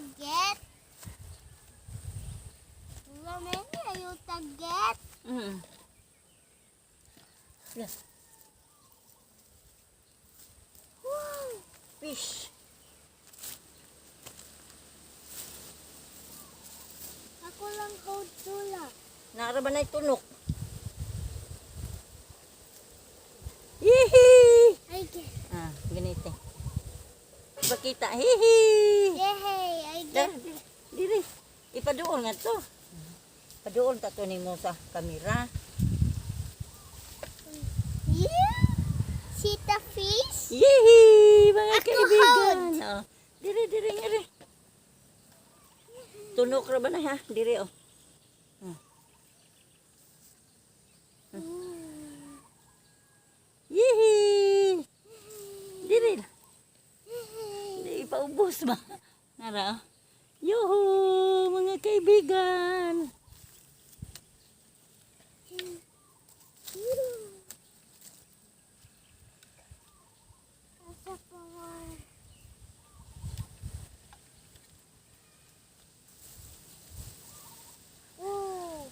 Taget. Wala many ayaw taget. Yeah. Wow. Fish. Ako lang hold tula. Naa ra ba na tunok? Hihi! I get. Ah, ganito. Pakita. Hihi! Yay! I Da, get. diri. Ipaduol nga to. Paduol ta to nimo sa kamera. Yeah. See the fish? Yihi! Mga Ako kaibigan. Oh. Diri, diri, diri. Tunok ra ba na ha? Diri oh. Yihi! Diri. Di ipaubos ba? Nara oh. Yuhu! Mga kaibigan. Asa pa man? Oh.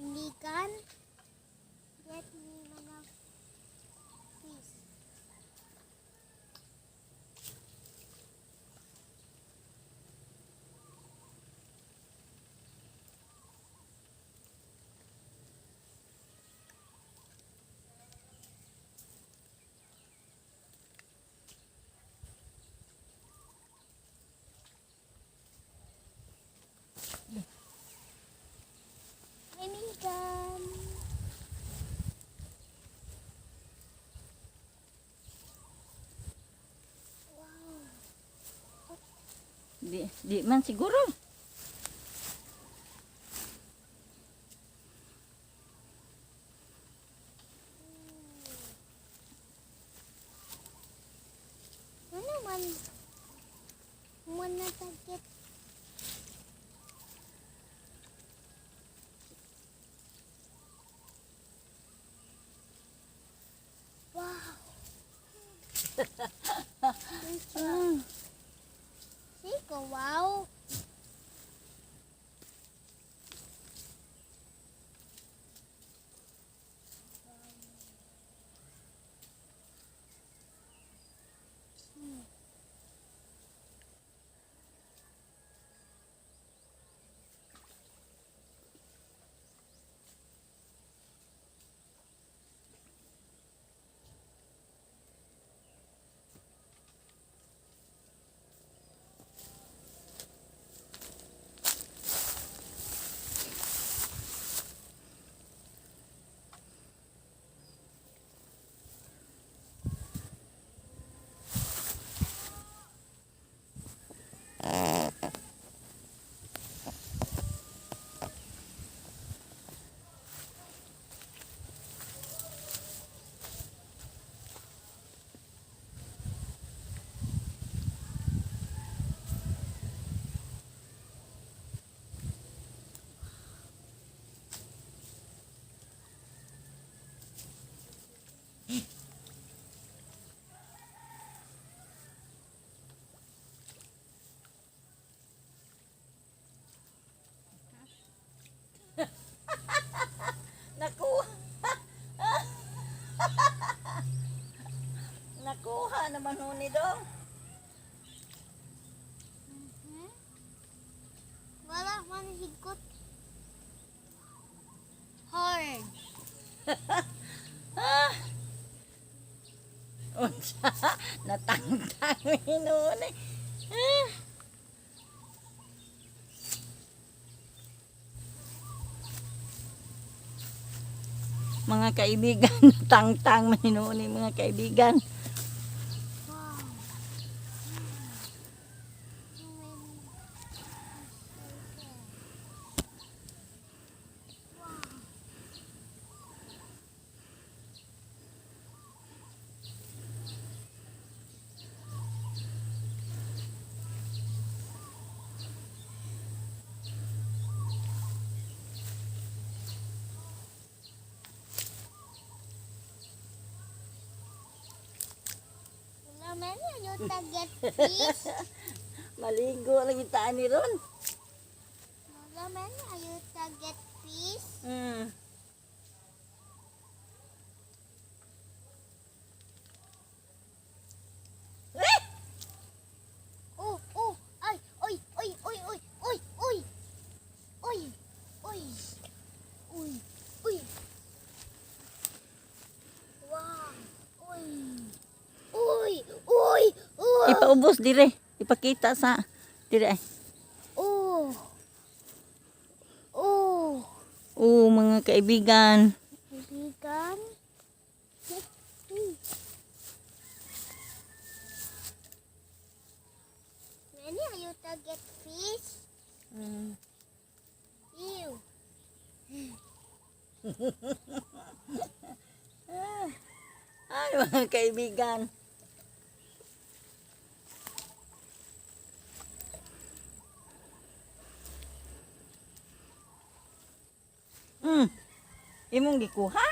Kaibigan, get me mga fish. Kaibigan. Wow. Di, di man siguro. Ano man? Muna tagit. Wow. Sige, wow. Nakuha. Nakuha naman ho ni Dong. Wala man higot. Hard. Ah. Unsa? Natangtang hinuon eh. Ah. Mga kaibigan, natangtang man hinuon eh, mga kaibigan. Wow. So many. Many you ta get fish. Maligo lagi ta ni ron. Lola, many you ta get fish. Eh! Oh, ay, oy, oy, oy, oy, oy, oy. Oy, oy. Oy, oy. Wow. Oy. Oy, oy, oy. Ipaubos dire. Ipakita sa dire ay. Oh. Oh. Oo, mga kaibigan. Kaibigan. Many are you to get fish? Ew. Ay, mga kaibigan. Imong gikuha?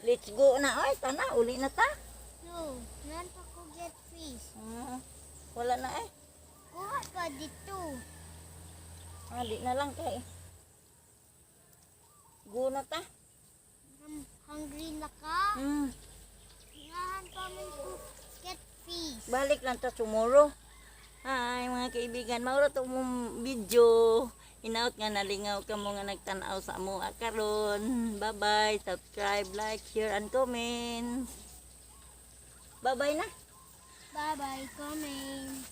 Let's go na. Ay, tana, uli na ta. No, nan pa ko get fish. Wala na eh. Kuha pa dito. Ah, di na lang kay. Go na ta. Hungry na ka? Ngahan pa man ko get fish. Balik lang ta tomorrow. Hi mga kaibigan, mauro to mong video. Hinaot nga nalingaw ka mo nga nagtan-aw sa amo karon. Bye-bye, subscribe, like, share and comment. Bye-bye na. Bye-bye, coming.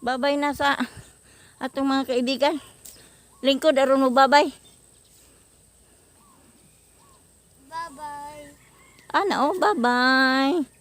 Bye-bye na sa atong mga kaibigan. Lingkod aron mo bye-bye. Bye-bye. Ana oh, bye-bye.